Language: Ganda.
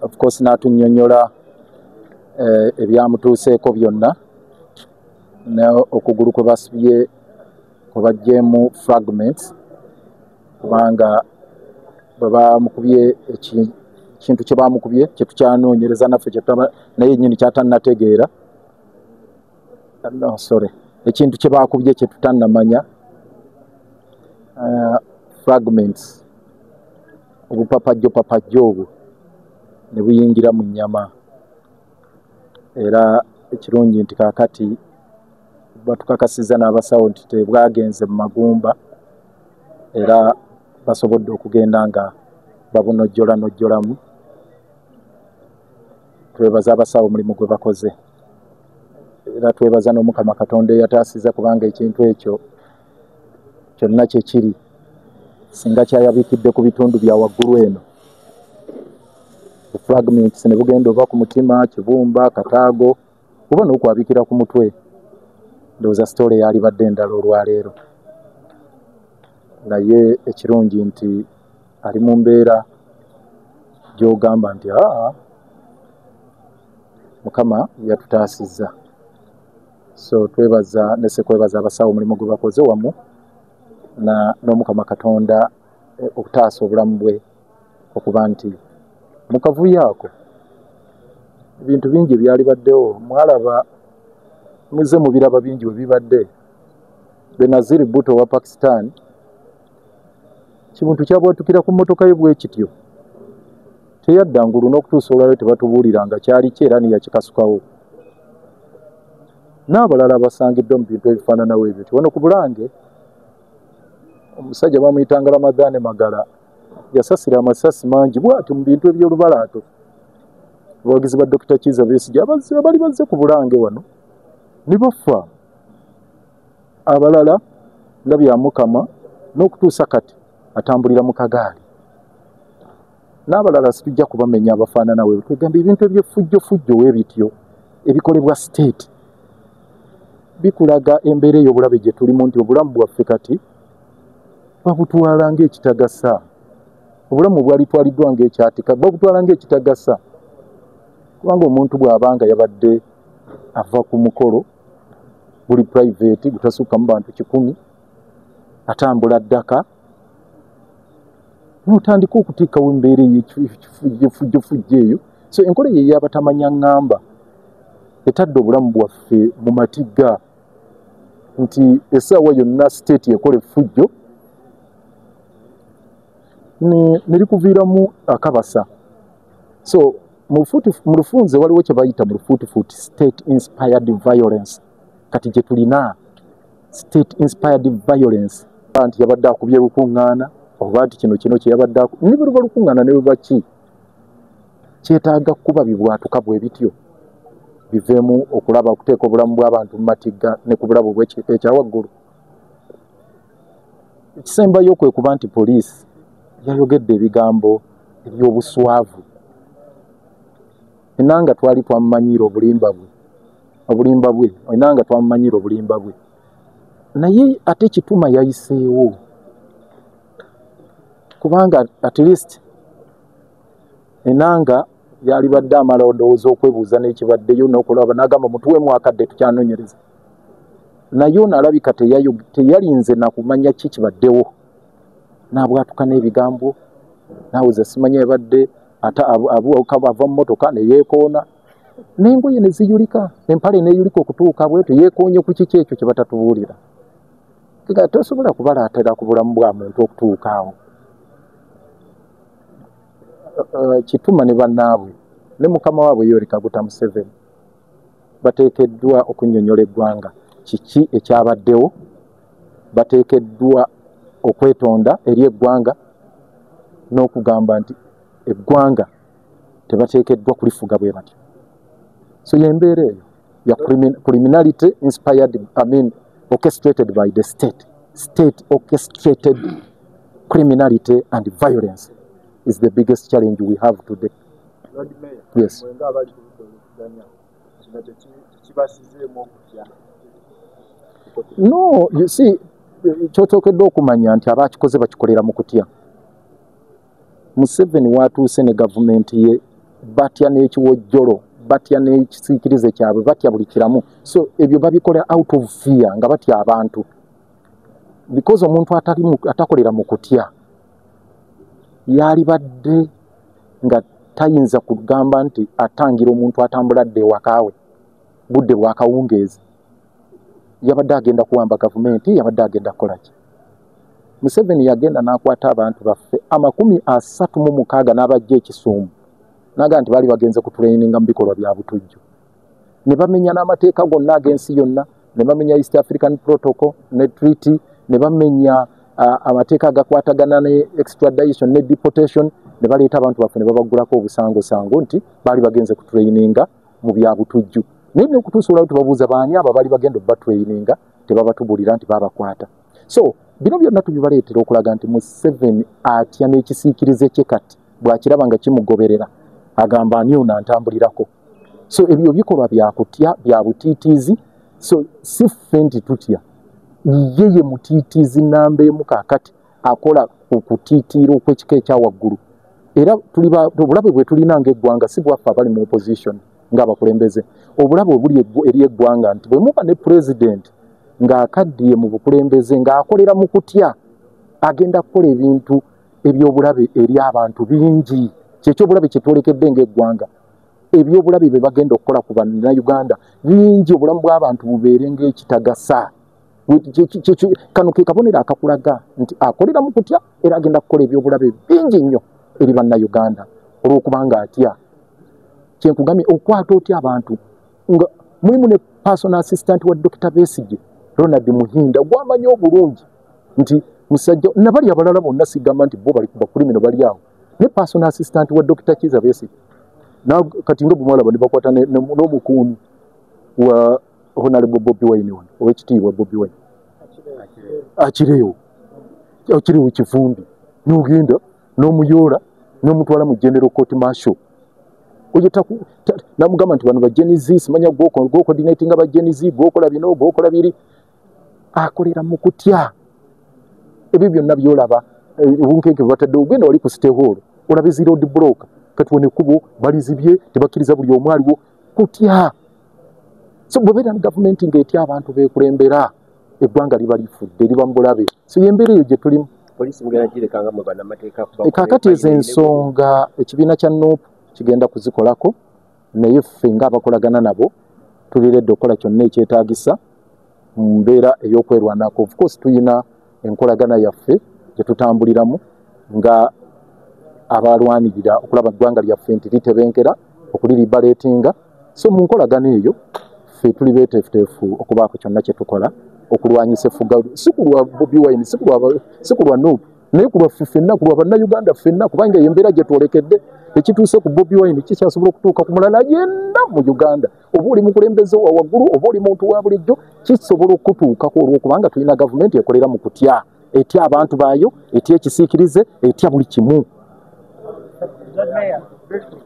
Of course n'atunnyonnyola ebyamutuuseeko byonna, okugulu kwe basibye kwe baggyeemu fragments, kubanga bwe bamukubye ekintu kye bamukubye kye tukyanoonyereza naffe naye yennyini kyatannategeera. No, sorry, ekintu kye bakubye kye tutannamanya, fragments, obupapajjo papajjo obwo ne buyingira mu nnyama. Era ekirungi nti kaakati batukakasizza n'abasawo nti tebwagenze mu magumba, era basobodde okugenda nga babunojjolanojjolamu. Twebaza abasawo omulimu gwe bakoze, era twebaza n'Omukama Katonda eyataasiza, kubanga ekintu ekyo kyonna kye kiri singa kyayabikidde ku bitundu bya waggulu eno, fragments ne bugenda oba ku mutima, kibumba, kataago oba n'okwabikira ku mutwe, ndowooza story yalibadde endala olwaleero. Naye ekirungi nti ali mu mbeera gy'ogamba nti aa, Mukama yatutaasizza. So twebaza nese kwebaza abasawo omulimu gwe bakoze wamu n'Omukama Katonda okutaasa obulamu bwe, okuba nti mu kavuyo ako ebintu bingi ebyalibaddewo mwalaba, muze mubiraba bingi bwe bibadde. Benazir Bhutto wa Pakistan, kimuntu kyabwatukira ku mmotoka ye bwe kityo, teyadda ngulu n'okutuusa olwaleero tebatubuuliranga kyali ki era niyakikasukawo. N'abalala basangiddwa mu bintu ebifaananawo ebyo. Wano ku Bulange omusajja bamuyitanga Ramadhan Magala, yasasira amasasi mangi bw'atyo mu bintu eby'olubalaato. Abawagizi ba Dr. Kizza Besigye abali bazze ku Bulange wano ne bafa. Abalala nga Byamukama n'okutuusa kati atambulira mu kagaali. N'abalala situjja kubamenya abafaanana we. Twegamba ebintu eby'effujjofujjo we bityo ebikolebwa state bikulaga embeera ey'obulabe gye tulimu, nti obulamu bwaffe kati babutwala ng'ekitagasa. Obulamu bwalitwaliddwa ng'ekyatika, babutwala ng'ekitagasa, kubanga omuntu bw'abanga yabadde ava ku mukolo guli private gutasukkamu bantu 100, atambula ddaka, n'otandika okuteekawo embeera ey'effujjofujjo eyo. So enkola eyo ey'abatamanya ŋŋamba etadde obulamu bwaffe mu matigga, nti essaawa yonna state ekola effujjo ne likuviiramu akabasa. So mu lufunze waliwo kye bayita mu lufuutifuuti state inspired violence. Kati gye tulina state inspired violence, nti yabadde akubye lukuŋŋaana oba nti kino kino kye yabadde ne bwe luba lukuŋŋaana ne luba ki, kyetaaga kuba bibwatuka bwe bityo biveemu okulaba okuteeka obulamu bw'abantu mu matigga ne ku bulabu bw'ekika ekya waggulu. Ekisembayo kwe kuba nti poliisi yayogedde ebigambo eby'obuswavu. Enanga twali twamumanyiira obulimba bwe, enanga twamumanyiira obulimba bwe, naye ate Kituma yayiseewo, kubanga at least enanga yalibadde amala ndowooza okwebuuza n'ekibaddeyo n'okulaba, n'agamba mutuweemu akadde tukyanoonyereza. Naye ono alabika teyalinze na kumanya ki kibaddewo, n'abwatuka n'ebigambo, n'awuza simanya yabadde ate ava mu mmotoka ne yeekoona n'engoye ne ziyulika, empale n'eyulika okutuuka bwetyo, yeekoonye ku kiki ekyo kye batatubuulira. Tosobola kubalaatira ku bulamu bwa muntu okutuuka awo. Kituma ne bannaabwe ne mukama waabwe Yoweri Kaguta Museveni bateekeddwa okunnyonnyola eggwanga kiki ekyabaddewo, bateekeddwa okwetonda eri eggwanga n'okugamba nti eggwanga tebateekeddwa kulifuga bwe batyo. So y'embeera eyo ya criminality inspired, I mean orchestrated by the state. State orchestrated criminality and violence is the biggest challenge we have today. Lord Mayor, yes. No, you see, kyoteekeddwa okumanya nti abakikoze bakikolera mu kutya. Museveni watuuse ne gavumenti ye batya n'ekiwojjolo, batya n'ekisiikirize kyabwe, batya buli kiramu. So ebyo babikola out of fear, nga batya abantu, because omuntu atakolera mu kutya yalibadde nga tayinza kugamba nti atangira omuntu atambula dde ewakaawe budde bwakawungeezi. Yabadde agenda kuwamba gavumenti, yabadde agenda kukola ki? Museveni yagenda n'akwata abantu baffe 36 n'abajja ekisuumu, naga nti baali bagenze kutraininga mu bikolwa bya butujju, ne bamenya n'amateeka gonna ag'ensi yonna, ne bamenya East African Protocol ne treaty, ne bamenya amateeka agakwatagana ne extradition ne deportation, ne baleeta abantu baffe ne babaggulako obusangosango nti baali bagenze kutraininga mu bya butujju. Naye n'okutuusa olwaleero tubabuuza baani abo baali bagenda obbatraininga, tebabatubulira nti babakwata. So bino byonna tubibaleetera okulaga nti Museveni atya n'ekisiikirize kye. Kati bw'akiraba nga kimugoberera agamba ani ono antambulirako. So ebyo bikolwa bya kutya, bya butiitiizi. So si ffe nti tutya, ye ye mutiitiizi namba emu kaakati akola okutiitiira okw'ekika ekya waggulu. Era obulabe bwe tulina ng'eggwanga si bwaffe abali mu opposition ng'abakulembeze, obulabe obuli eri eggwanga nti bwe muba ne pulezidenti ng'akaddiye mu bukulembeze ng'akolera mu kutya, agenda kukola ebintu ebyobulabe eri abantu bingi. Kyekyobulabe kyetwolekedde ng'eggwanga. Ebyobulabe bye bagenda okukola ku bannayuganda bingi, obulamu bw'abantu bubeere ng'ekitagasa. Kano ke kabonero akakulaga nti akolera mu kutya era agenda kukola ebyobulabe bingi nnyo eri bannayuganda olw'okubanga atya. Kyenkugambye, okwata otya abantu nga mulimu ne personal assistant wa Dr. Besigye, Ronald Muhinda, gwamanyi obulungi nti musajja nabali abalala bonna sigamba nti bo bali bakulimino bali awo, ne personal assistant wa Dr. Kiza Besigye. Kati nga bwemwalaba ne bakwata n'omukuumi wa Honorable Bobi Wine wano, owekitiibwa Bobi Wine, Akireewo Kivumbi, n'ogenda n'omuyoola n'omutwala mu General Court Martial. Oyo namugamba nti bano ba Gen Z, simanya gwocoordinatinga ba Gen Z, gwokola bino, gwokola biri. Akolera mu kutya. Ebyo byonna byolaba obunkenke bwe batadde, ogenda wali ku City Hall olabe zi road block, kati wano ekkubo balizibye, tebakkiriza buli omu aliwo, kutya. So bwebeera ne gavumenti ng'etya abantu beekulembera, eggwanga liba lifudde, liba mu bulabe. So yembeera eyo gye tulimu. Poliisi mugenda girekanga mu bannamateeka? Kaakati ezo ensonga ekibiina kya NUP kigenda kuzikolako, naye ffe ng'abakolagana nabo tuliredde okukola kyonna ekyetaagisa mu mbeera ey'okwerwanako. Of course tuyina enkolagana yaffe gye tutambuliramu nga abalwanirira okulaba eggwanga lyaffe nti litebenkera, okuliliberatinga. So mu nkolagana eyo ffe tuli beeteefuteefu okubaako kyonna kye tukola okulwanyisa effuga, si ku lwa Bobi Wine, si ku lwa NUP, naye ku lwaffe ffenna, ku lwa bannayuganda ffenna, kubanga eyo embeera gye twolekedde. Ekituuse ku Bobi Wine kikyasobola okutuuka ku mulala yenna mu Uganda, oba oli mukulembeze wa waggulu oba oli muntu wa bulijjo, kisobola okutuukako olw'okubanga tulina gavumenti ekolera mu kutya, etya abantu baayo, etya ekisiikirize, etya buli kimu. Lord Mayor, briefly.